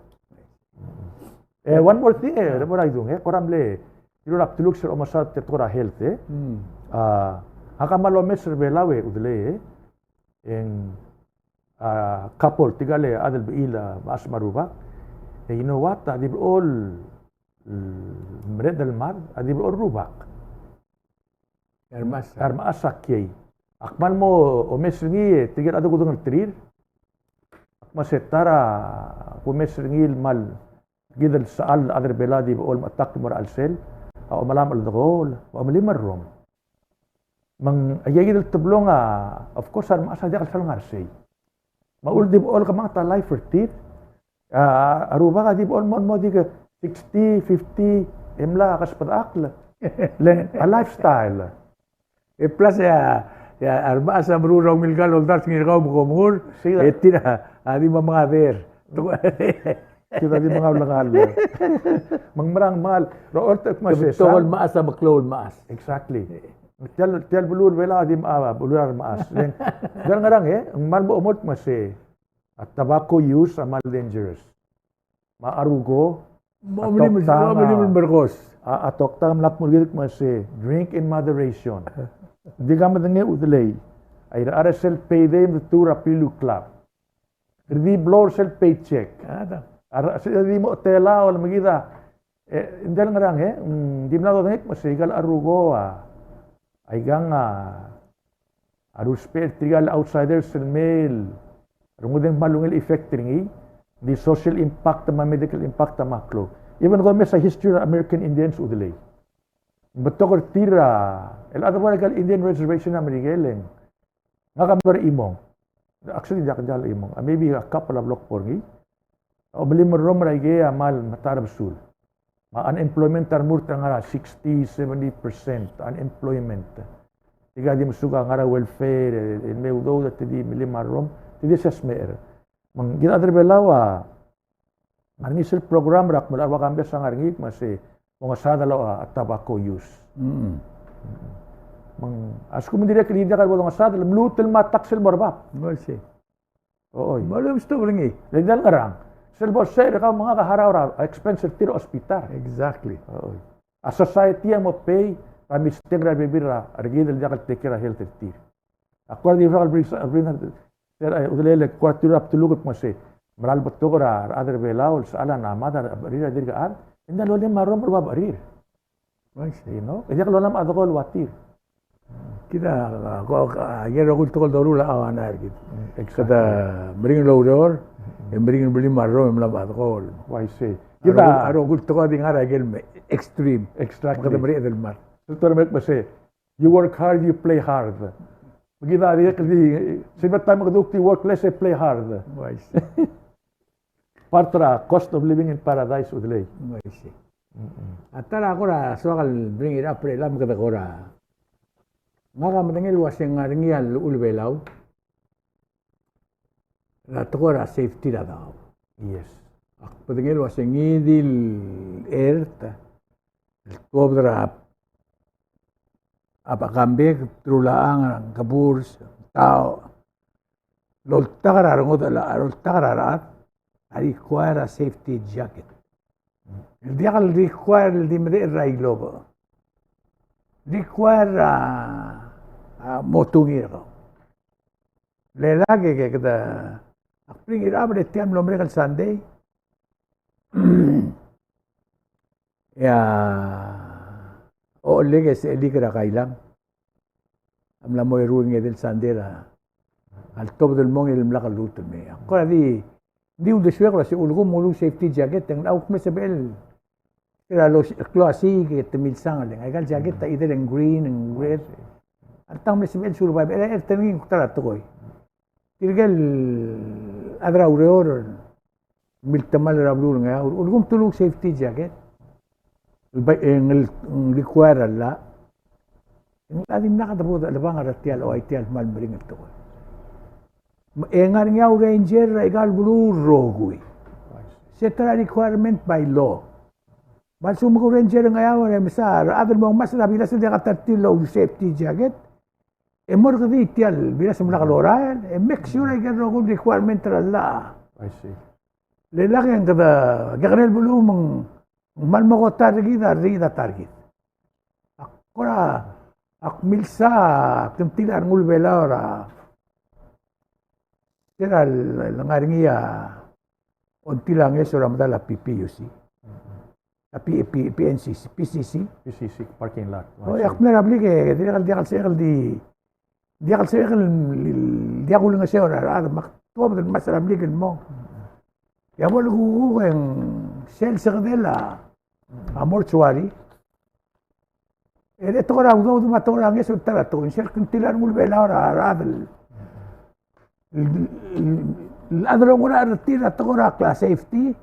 Eh, one more thing, eh, yeah, Rebo Raidung, eh, kora mle, tirka el bdeluk sel omesaod er a tekoi er a health, eh. Mm. A, ngak a kmal omes er a Belau, eh, udelei, eh. E ng, a, couple, tirka el chad el bechil a mechas me a rubak. Eh, you know what? A di blechoel, mm, mereched el mad, a di blechoel rubak. A remechas. A remechas a kiei. Ak kmal mo omes er ngii, e tirke el chad el kudengelterir. Ak kmo se ta er a kumes er ngii el kmal kid el sechal el chad er a Belau a di blechoel mechetakl el mo er a chelsel a omelam el cheldekool, a omelim el rrom. Me ng, aika kid el teblong a, of course, a remechas a diak el sal ngar sei. Me a uchul di blechoel kemanget a life er tir, a, a rubak a di blechoel mo, mo di ke sixty, fifty, e mla kesbedechakl. Le ng a lifestyle. E plus a, a remechas a meruul er a ungil kal oldars ngii er kau me kom ngur, e tir a di mo mengader. Kid a di menga ulekall. Me ng mera ng menga el, er a oltak me se, betok el mechas a meklou el mechas. Exactly. Tia el, tia el beluu er a Belau a di, a, beluu er a remechas. Ng di ngerang, e, ng kmal mo omolt me se, a tobacco use a kmal dangerous. Me a cheruko, me a, a toktang, a, a toktang a mla kmo er kid me se, drink in moderation. Di ka medengei a udelei. A irechar er sel payday me te tuu er a Pilu Club. Kede di blow er sel paycheck. A re, se di mo telaol me kid a, e, ng di ngerang, e, mm, di mla dodengei me se ikal cheruko a, aikang a, a rusbech er tirkal outsiders el mei el rengud e ng kmal ungil effect er ngii, di social impact me a medical impact a mla klou. Even though me se a history er a American Indians a udelei. Ng betok er tir a, el chad er a ikal Indian reservation er a Merikel e ng ngak a mlo er a chimong. Actually, diak, diak el chimong. A maybe a couple a blok bo er ngii. Omelim el rrom er a ikei a kmal metacherbesul. Me a unemployment a remurt er a ngar er a sixty, seventy percent unemployment. Tirka di mesuk a ngar er a welfare, e, e me udoud e te di melim a rrom, te di se smecher. Me ng kid a chad er a Belau a ngar er ngii sel program er a kmo a rua Kambes a ngar er ngii me se mongesaod a, a tobacco use. Mm. Me ng, a lsekum ng dirrek el di diak el bo dongesaod, el mluut el mo tax el mo er bab. Oi, sei. Oi. Me a lem stop er ngii. Le ng di ngerang. Sel bo sei er kau me ngak a harau er a expense er tir er a hospital. Exactly. Oi. A society a mo pay er a mistake er a rebebil er kid el diak el take care er a health er tir. Ak kora di rak el bring, bring, er a udelel e kora tir a bdeluk el kmo se, mera el betok er a rechad er a Belau el sechal a mad a becherir a dirk chad, e ng diak lolem a rrom er a becherir. You know? E diak lolem a chad el ua tir. Kid a, a, ko, a, a rokui el tekoi el doruul a, a, ngar er kid. Mm, exactly. Kede meringel el oureor, e meringel el melim a rrom e mla mo chad el. Uaisei. Kid a rokui, a rokui el tekoi a di ngar er a ikel me extreme. Exactly. Me kede mereched el mad. Sel term el kmo se, you work hard, you play hard. Me kid a dirrek el di, sel betok el taem e kede kuk di work less e play hard. Uaisei. Part er a cost of living in paradise, udelei. Uaisei. Mm-mm. A ta er a kora soak el bring it up er chelechang me kede kora. Ngak a medengei el ua se ng ngar er ngii a llechul a Belau er a tekoi er a safety er a daob. Yes. Ak medengei el ua se ngii di el ert el tuobed er a, a Kambes, Trulachang, Keburs, Taoch, loltak er a rengud el, loltak er a rechad a require a safety jacket. El diak el require el di medechel er a ilobech. Require a, a mo tungii er kau. Le lak e ke, kede, ak bring it up er tia el mlo merek el Sunday. E a ochellek e sechelik er a Kailang a mla mo eru el ngedei el Sunday er a, a letobed el mong e le mlak el lluut el mei. Ak kora di, di uldesuek el ua se ulekum ng nguu a safety jacket, e ng kuk mle sebechel er a lo, klou a siik e te milsang el ng aikal jacket a either ng green, ng red. A tang mle sebechel survive, er a, er a terengii ng kuk ta er a tekoi. Tirke el chad er a ureor el miltemall er a beluu er a Ngeaur, ulekum te nguu a safety jacket. El bai, e ng, ng require a llach. Ng locha dimlak a debo dechelebangel er tia el, oi, tia el kmal meringel el tekoi. Me ng ngar er ngii a ranger er aika el beluu el rokui. Se ta er a requirement by law. Me a lsekum ke ranger er a Ngeaur e mesa a rechad el mo ngmasech er a bilas el diak a ta er tir el nguu a safety jacket, e mo er kede tia el bilas el mlak lorael, e make sure a ikel rokui el requirement er a llach. I see. Le lak e ng kede, kekerei el beluu me ng kmal mo ko ta er kid a rechad a ta er kid. Ak kora, ak milsa kngtil a rengul Belau er a, se er a le ngar er ngii a ongtil a ngeso er a medal a P P U C. A P, P, P N C C, P C C. P C C parking lot. Oh, e ak mla er a blik e dirrek el diak el sebechek el di, diak el sebechek el, diak ulengeseu er a rechad me ak tuobed el ngmasech er a blik el mong. E a bo lekukuk e ng sel sekedel a mortuary. E le tekoi er a udoud me a tekoi er a ngeso el ta er a tekoi, sel kngtil a rengul Belau er a rechad el, el, el, el chad el oungerachel er tir er a tekoi er a class safety,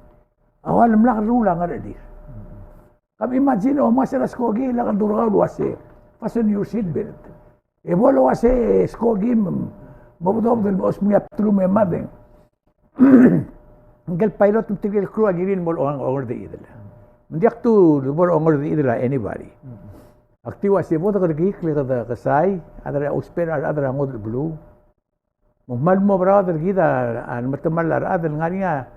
a ua lemlak el rruul a ngerechelir. Ke imagine, omes er a skoki, lak el durkau el uase, fasten your seat belt. E bo el uase skoki, me, mobedobed el bo osmengii a bdelum e mad e ng Ngike el pilot me tirke el crew a kirir el mo ong-, ongerdechidel. Me ng diak tu el bo er a ongerdechidel a anybody. Ak di ua se bo dekerekikl e kede kesai, a rechad er a ousbech, a rechad er a ngodech el beluu. Me ng kmal mo oberaod er kid a, a, metemall a rechad el ngar er ngii a,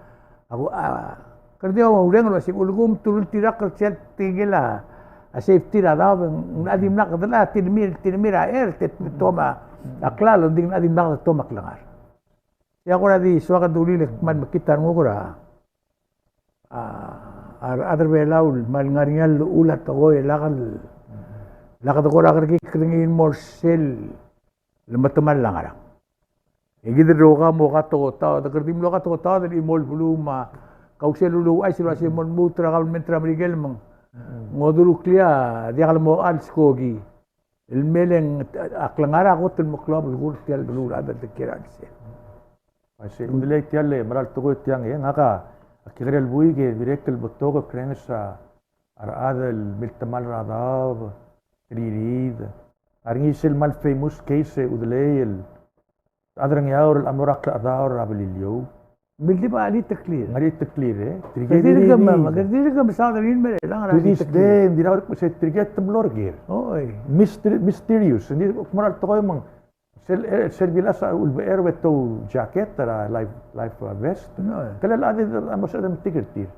a, a, kede di oureng el ua se ulekum te ultirakl er sel tirke el a, a safety er a daob, ng, ng dimlak de la, tirmir, tirmir a air, te, te tomall a klalo, ng di ng dimlak de tomall a klengar. Ia kora di soak el dulii el kmal mekngit a renguk er a, a, a rechad er a Belau el kmal ngar er ngii a llechul a tekoi el lak el, lak de kora kerekikl er ngii el mo er sel lemetemall a ngerang. E kid el rokui a mo katekotaod, e kede di mlo katekotaod el chimo el beluu me a kausel el uluuchais el ua se mo lmuut er a kabelment er a Merikel me ng ngodurukl a diak el mo chals skoki. El mle ng a klengar a kot el meklou a belkul er tia el beluu el chad el kiei er a chelsel. Uaisei, udelei tia el mera el tekoi tiang e ngak a kekerei el buik e dirrek el betok el krenges a rechad el miltemall er a daob, teriid. Ngar er ngii sel kmal famous case e udelei el chad er a Ngeaur el mlo er a klechedaol er a Beliliou. Miltib a cheliteklir. Ng cheliteklir, e. Tirke di, di, di. Kede dirk mesaod er ngii el mera el ngar er a cheliteklir. To this day, ng dirkak kuk se tirke te mlo er ker. Oi. Myster-, mysterious. Ng di kuk mera el tekoi me ng sel, e, sel bilas a ulebechel er a tou jacket er a life, life, a, vest. No. Kele chad a mo sebeched el metik er tir.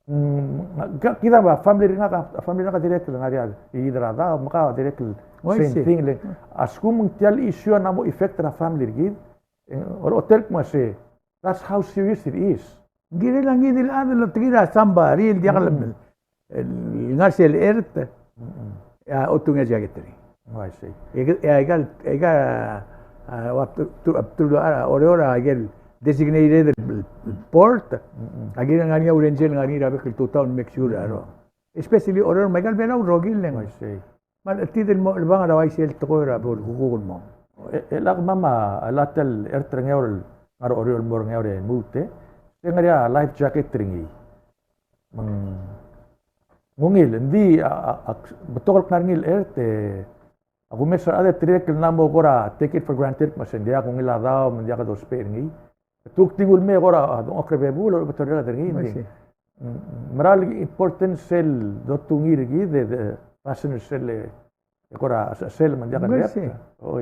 Mm, ka-, kid a family er ngak, a family er ngak a dirrek el ngar er ngii a, e, er a daob, me kau a dirrek el same thing. Le, a lsekum ng tia el issue a mla mo effect er a family er kid, e, or, otel kmo se, that's how serious it is. Ng kirel a ngii di el chad el otekii er a somebody el diak el, el ngar sel ert, a otungii a jacket er ngii. Oh, I see. E aika, e aika, a, ua, tu, tu, tu, a, Oreor a ikel designated port, a kirel ngar er ngii a urenges el ngar er ngii er a bek el tutau el make sure a ro. Especially Oreor me aika el Belau el rokir el ngar. I see. Me a chetid el mo chelebangel er a uaisei el tekoi er a bo el kuk el mong. E, e, lak mama, a, la tia el ert er a Ngeaur el ngar er a Oreor el mo er a Ngeaur e lmuut, e. Se ngar er ngii a life jacket er ngii. Me ng ungil, ng di, a, a, a, betok el kngar er ngii el ert, e, a kumes er a rechad e tirke el mla mo kora take it for granted, me se ng diak, ungil a daob, me ng diak dousbech er ngii. Te kuk di nguu el mei e kora, a, dengchokl er a bebul, e betok er a rechad er ngii, ng di. Mm, mera el importance el dotungii er kid, e, de, passenger sel, e, e kora, a, sel, me ng diak el rep. Oi.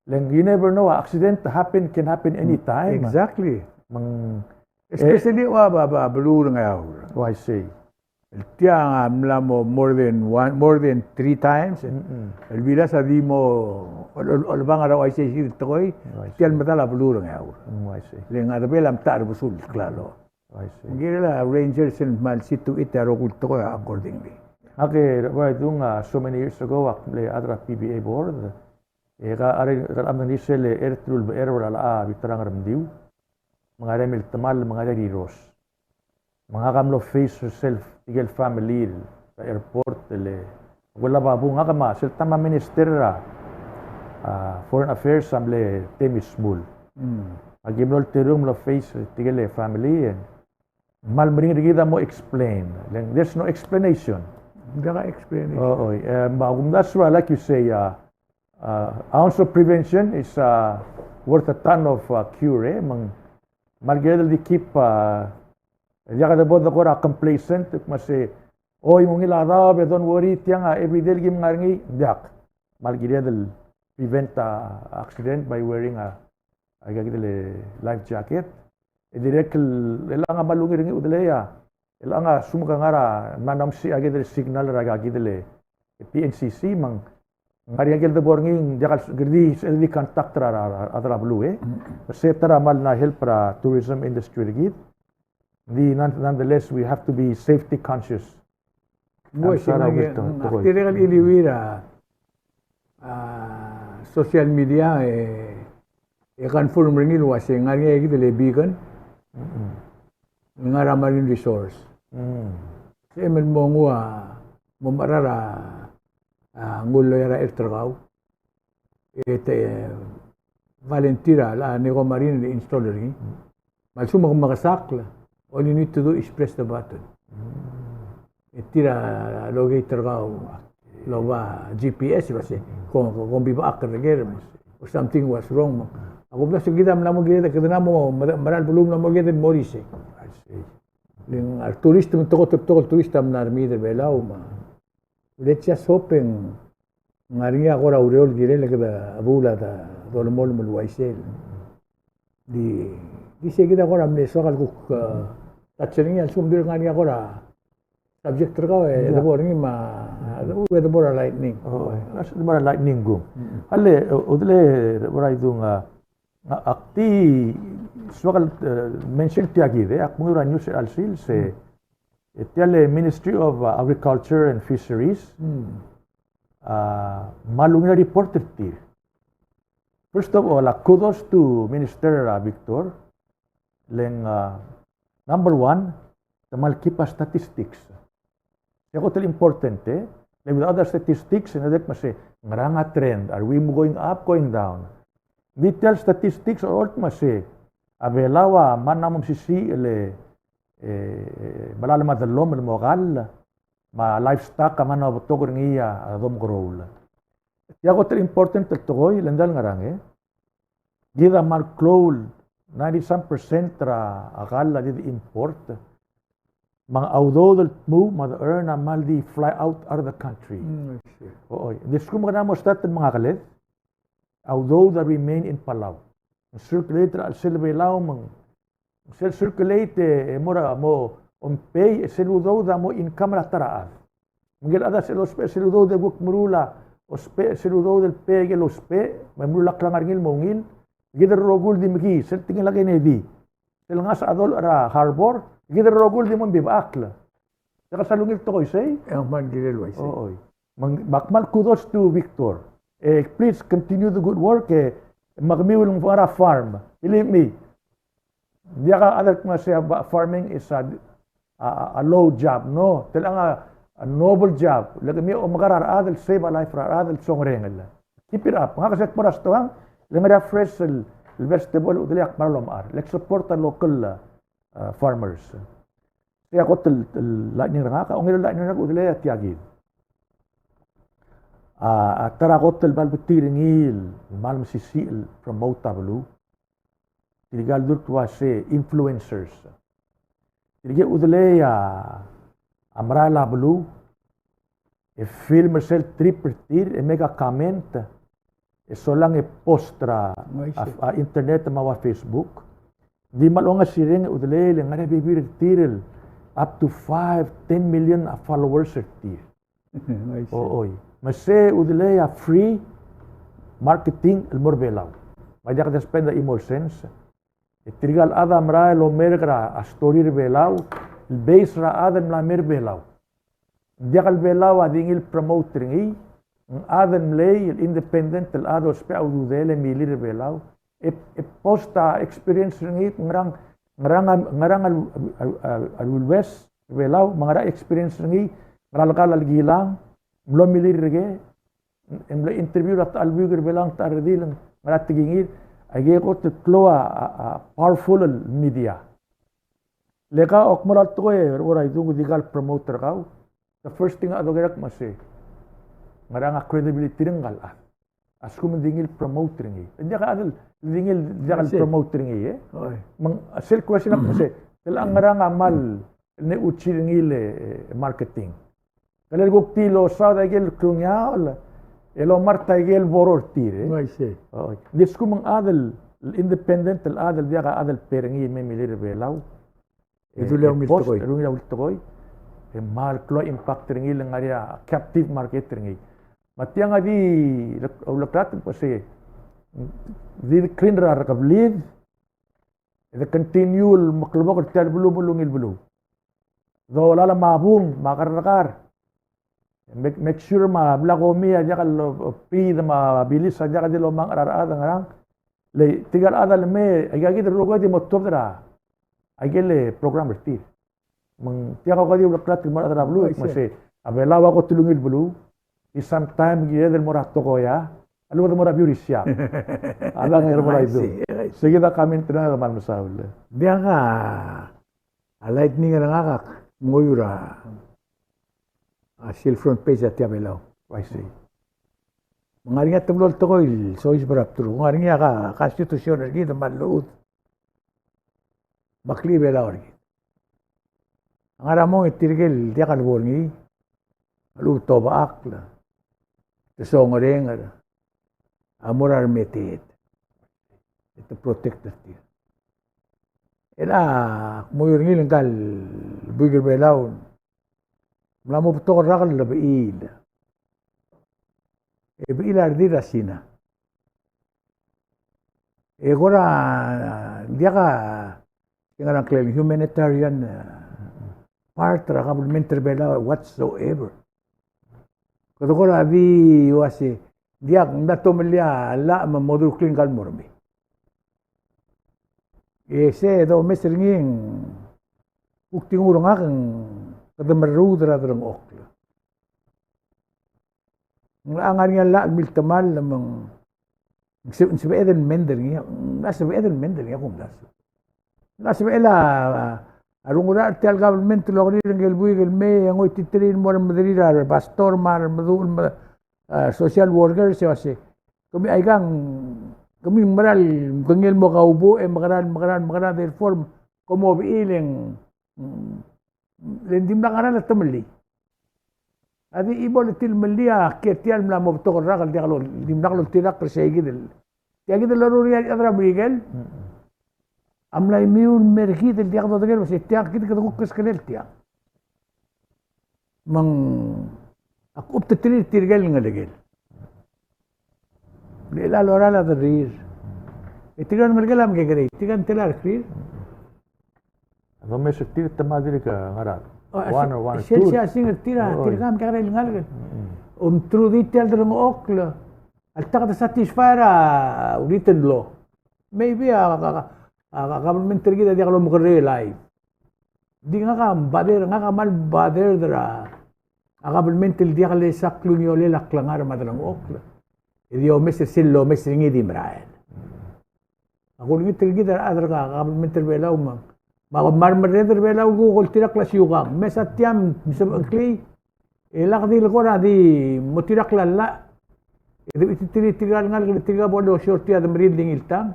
Le ng, you never know, accident happen, can happen anytime. Exactly. Me ng, e, especially ua, ba, ba, beluu er a Ngeaur. Oh, I see. El tiang a mla mo more than one, more than three times. Mm-mm. El bilas a di mo, ol-, ol-, olebang er a uaisei el tekoi, oh, I see, tia el medal a beluu er a Ngeaur. Mm, I see. Le ng a debel a mtach er a besul, klalo. Oh, I see. Ng kirel a rangers el kmal see to it a rokui el tekoi accordingly. Ak, e, bai dung, a, so many years ago, ak mle chad er a P B A board. E ka, are, ka, am, ng di sel, e, er a ulebechel er a, a, bita er a Ngeremdiu. Me ng ngar er ngii a miltemall, me ng ngar er ngii a riros. Me ngak a mlo face er sel, ikel family er a airport, el, e, Kuela Babu, ngak me sel taem a minister er a, a, Foreign Affairs a mle Temmy Shmull. Mm. Aki mlo olterau el mlo face er tirke el family, e ng kmal meringel er kid a mo explain. Le ng, there's no explanation. Diak a explanation. Oo, e, me a kumdasu a, like you say, a, a, ounce of prevention is, a, worth a ton of, a, cure, e. Me ng kmal kired el di keep, a, e diak de bo de kora complacent, me se, oi, ng ungil a daob, e don't worry, tiang a everyday el kim ngar er ngii, diak. Kmal kired el prevent a accident by wearing a, aika kid el life jacket. E dirrek el, chelechang a kmal ungil er ngii a udelei a, chelechang a lsekum ke ngar er a, me ng mesiik aika kid el signal er aika kid el P N C C, me ng ngar er ngii a ikel debo er ngii, ng diak el, kede di, di contact er a, er a, er a beluu, e. Se ta er a kmal mla help er a tourism industry er kid. Di non-, nonetheless, we have to be safety conscious. Uaisei, ak dirrek el chiliuii er a, a, social media, e, e confirm er ngii el uaisei, ngar er ngii a kid el beacon. Mm-mm. Ngar er a Marine Resource. Mm. Se el mo nguu a, mo mecherar a, a, nguu el loia er a ert er kau. E te, e, volunteer a, a Neko Marine el install er ngii. Mm. Me a lsekum ke mekesakl, all you need to do is press the button. Mm. E tir a locate er kau el oba G P S, el uase, ko, ko, ko mbibechakl er ker, or something was wrong. A kumdasu e kid a mla mo kired, kede mla mo, mera el beluu a mla mo kired el mo er isei. Le ng a returist me ng tekoi, tekoi el turist a mla er a mei er a Belau me a, let's just hope e ng ngar er ngii a kora ureor el kirel e kede chebuul a dolemolem el uaisei. Di, di sei kid a kora mle soak el kuk, eh, touch er ngii a lsekum ng di ngar er ngii a kora subject er kau e, yeah, debo er ngii me a, debo er a lightning. Oh, debo er a lightning kung. Mm. Ale, eh, Udelei, debo er a idung a, a, ak di soak el, eh, mention tia kid, e ak menguiu er a news er a chelsel, se, mm, e tia el Ministry of, uh, Agriculture and Fisheries, mm, a, me a ungil a report er tir. First of all, a kudos to Minister, uh, Victor. Le ng, uh, number one, te kmal keep a statistics. Tia kot el important, e. Le without the statistics, e ng diak me se, ngerang a trend? Are we going up, going down? Di tia el statistics a olt me se, a Belau a mla mo mesisiich el, e, melalem a dellomel el mo kall, me a livestock a mla mo betok er ngii a domekeroul. Tia kot el important el tekoi, le ng diak el ngerang, e. Kid a kmal klou el ninety some percent er a kall a di de import. Me a udoud el tmuu me a de earn a kmal di fly out, out of the country. Mm, I see. Oi, ng di a lsekum kede mo start el mengakeled, a udoud a remain in Palau. Ng circulate er a chelsel a Belau me ng sel circulate e mo er a, mo, omepei, e sel udoud a mo income er a ta er a chad. Me ngike el chad a sel ousbech sel udoud e kuk meruul a ousbech sel udoud el pay aike el ousbech, me meruul a klengar er ngii el mo ungil. Kid el rokui el di mekiis, sel tekingel a Kennedy, sel ngasech a dolech er a harbor, kid el rokui el di mo mebibechakl. Diak el sal ungil tekoi sei? E ng kmal kirel uaisei. Oi. Me ng, me ak kmal kudos to Victor. E, please continue the good work, e, me kemiu el ngar er a farm. Believe me. Diak a chad el kmo se a farming is a, a, a low job. No, telang a, a noble job. Le kemiu a omekar a rechad el save a life er a rechad el songerenger. Keep it up. Ngak se kmo er a stoang, le ngar er ngii a fresh el, el vegetable, Udelei, ak kmal lomechar. Le ak support a local, uh, farmers. Tia kot el, el lightning er ngak, a ongel el lightning er ngak, Udelei, a tia kid. A, a ta er a kot el bla lebetik er ngii el kmal mesisiich el promote a beluu. Tirka el dul kmo se influencers. Tirke, Udelei, a, a merael a beluu, e film er sel trip er tir, e make a comment, e solang e post er a, a, a internet me a ua Facebook. Di kmal ongesireng, Udelei, e le ngar er ngii a bebil er tir el up to five, ten million a followers er tir. Oi. Me se, Udelei, a free marketing el mo er a Belau. Me a diak de spend a chimo el sens. E tirka el chad a merael el omerk er a story er a Belau el base er a chad el mla mei er a Belau. Ng diak el Belau a di ngii el promote er ngii, ng chad el mlei el independent el chad el ousbech a ududel e milir er a Belau. E, e post a experience er ngii, ngerang, ngerang, ngerang a, a, a, a, a lules er a Belau, me ngerang a experience er ngii, ngera lekall a lekilang, mlo milir er kei, e mlo interview er a ta el buik er a Belau, ta el redil, ngera tekingir, aike kot el klou a, a, a powerful el media. Le ka, ak mo er a tekoi, er a idung, di kal promote er kau, the first thing a doker er ngak me se, ngerang a credibility er ngka el chad a lsekum ng di ngii el promote er ngii. Ng diak a chad el di ngii el, diak el promote er ngii, e. Oi. Me ng sel question a kmo se, telang ngerang a kmal nechuchi er ngii el, e, marketing. Kele kuk di losaod aike el klungiaol, el omart aike el boror er tir, e. Oi, sei. Oi. Ng di a lsekum ng chad el independent el chad el diak a chad el pay er ngii me milir er a Belau. E dulii a ungil tekoi. E dulii a ungil tekoi. E kmal klou a impact er ngii el ngar er ngii a captive market er ngii. Me tiang a di lek-, uleklatk el kmo se, di clean er a rekeblid, e de continue el meklebokel er tia el beluu me a ungil beluu. Dolal me a bung, me a kerrekar. Make, make sure me a blak omi a diak el, o, pid me a bilis a diak di lomang er a rechad, ngerang. Le tirka el chad a lemei, aika kid el rokui a di mo tuobed er a, aike el program er tir. Me ng tia kuk di uleklatk el mo er a rechad er a beluu, me se, a Belau a kot el ungil beluu, e sometime kired el mo er a tekoi a, a lebo de mo er a beauty shop. A dang er a mo er a idung. Sei kid a comment er ngak, kmal mesaul. Diak a A lightning er ngak a menguiu er a, a sel front page er a Tia Belau. I see. Me ng ngar er ngii a teblo el tekoi el soiseb er a bdeluk. Ng ngar er ngii a ka-, constitution er kid me a lluut. Me a klii Belau er kid. A ngar er a mong e tirke el diak lebo er ngii a lechub e te obechakl, te songerenger a mo er a remeteet e te protect er tir. El a kmo er ngii el ngka el buik er Belau, mla mo betok el rak el bechiil. E bechiil a redil er a Sina. E kora diak a, ng ngar er ngii a humanitarian, eh, part er a government er Belau whatsoever. Kede kora di uase, diak, ng mla tomellii a llach me mo dmu er ngii el mo er mei. E se domes er ngii e ng kuk di nguu er ngak e ng kede merruud er a delengchokl. Ng locha ngar er ngii a llach el miltemall me ng se-, ng sebeched el mend er ngii, ng locha sebeched el mend er ngii a kumdasu. Ng locha sebechel a, a rengul er tia el government el okrir ngike el buik el mei e ngoititerir el mo remederir a re pastor me a re meduch el me-, a, social worker, se uase, kemiu aikang, kemiu ng mera el kengei el mo kaubuch e mekerang, mekerang, mekerang, therefore, kom mo bechiil e ng, mm, le ng dimlak a ngera el temellii. A di chimo el tilemellii a kiei er tia el mla mo betok el rak el diak lo-, dimlak loltirakl er sei kid el. Tia kid el loruul er a rechad er a Merikel a mla imiu el mer kid el diak dodengei el uase tia kid kede kuk keskelel tia. Me ng ak obengterir tirke el ngelekel. Ng locha lorael a derrir. E tirka el ngelekel a mekekerei, tirka el tela a rekrir. A domes er tir te mla dirk ngar er a one or one or two. Sel siasing er tir a, tirka a mekekerei el ngalek. Omtruu di tia el delengchokl a ltak de satisfy er a written law. Maybe a, a, a, a government er kid a diak lomekerreu el live. Di ngak a bother, ngak a kmal bother er a, a government el diak lesa klungiolel a klengar me a delengchokl. E di omes er sel lomes er ngii di merael. Ak olengit er kid a rechad er a government er Belau me ng, me a kmal merreder er Belau el kuk oltirakl a siukang. Mesa tia me sebecheklii, e lak di le kora di mo tirakl a llach. E de bititerir tirka el ngalek el tirka bo losiou er tia de merir el di ngii el tang.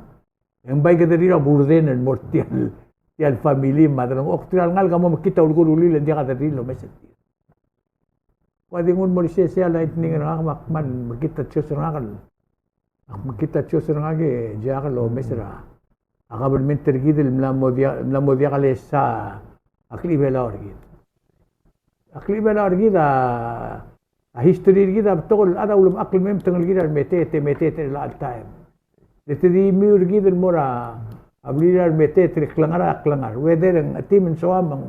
E ng bai kederir a burden el mo er tia el, tia el family me a delengchokl. Tirka el ngalek a mo mekngit a ulekull el uriul e ng diak a derrir el omes er tir. Kua di nguu el mo er isei, sei a lightning er ngak me ak kmal mekngit a choice er ngak el, ak mekngit a choice er ngak e diak lomes er a, a government er kid el mla mo diak, mla mo diak lesa a klechibelau er kid. A klechibelau er kid a, a history er kid a betok el chad a ulemechakl el mei me te ngelekir a remeteet, te meteet er chelecha el taem. Le te di imiu er kid el mo er a, a blirir a remeteet e klengar a klengar. Whether ng chetim, ng soam, ng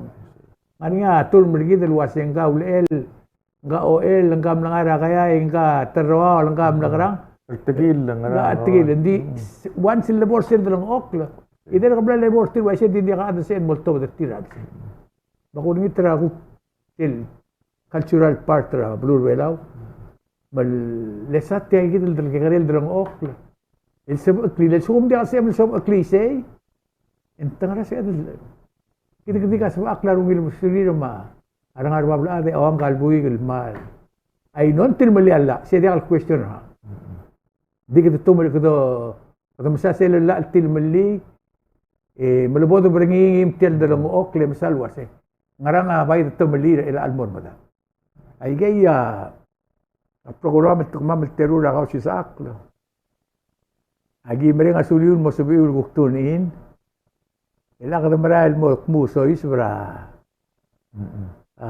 ngar er ngii a term er kid el uase ngka ulechel, ngka ochel, ngka mlengai er a keai, ngka terroaol, ngka mlekerang. Tekil, ngka tekil. Ng di, once el lebo er sel delengchokl, either ke bla lebo er tir el uaisei, di diak a chad el sebeched el mo oltobed er tir a chelsel. Me ak olengit er a kuk sel cultural part er a beluu er a Belau. Me lesa tia kid el kekerei el delengchokl el sebecheklii, le lsekum diak a sebechem el sebecheklii sei, e ng te ngar er a sebeched el, kid, kid a sebechakl a rungil mesulir me a rengar er a bab el chad e a ua ngka el buik el kmal. Ai, ng tilemellii a llach, sei diak el question er ngak. Di kede tomellii, kede, kede mesa sel llach el tilemellii, e, me le bo de berengii ngii me tia el delengchokl e mesa el uase, ngerang a bai de tomellii er chelecha el mo er medad. Aikei a, a program el te kemam el teru er a Kausisechakl. Aki mereng a suliu el mo sebechiu el kuk tune in. E le kede merael el mo kmu soiseb er a, a,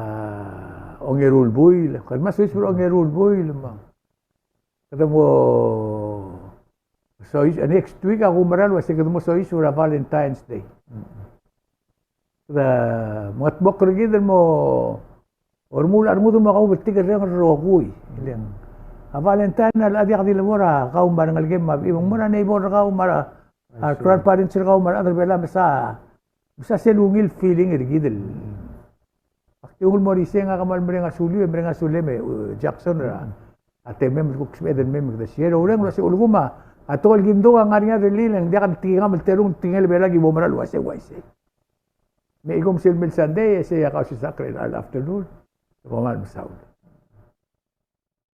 ongeru el buil. Kede mo soiseb er a ongeru el buil me kede mo soiseb, next week a kumerang el uase kede mo soiseb er a Valentine's Day. Kede mengetmokl er kid el mo, o remuul a rengud el mo kaubltikerreng el rokui. Ele ng a Valentine a locha diak di lebo er a kau me a rengelekem me a bechim, ng mo er a neighbor er kau me a, a grandparents er kau me a rechad er Belau, mesa, mesa sel ungil feeling er kid el. Ak di ungil mo er isei, ngak a kmal mereng a suliu, e mereng a sulem e, uh, Jackson er a, a temem el kuk sebeched el mei me kede share. Oureng el uase ulekum a tekoi el ki mdung a ngar er ngii a rellii, e ng diak el tekingam el terung, tekingel a Belau, ki bo mera el uase uaisei. Me a ikom sel mei el Sunday, e sei a Kausisechakl er a afternoon. Kom kmal mesaul.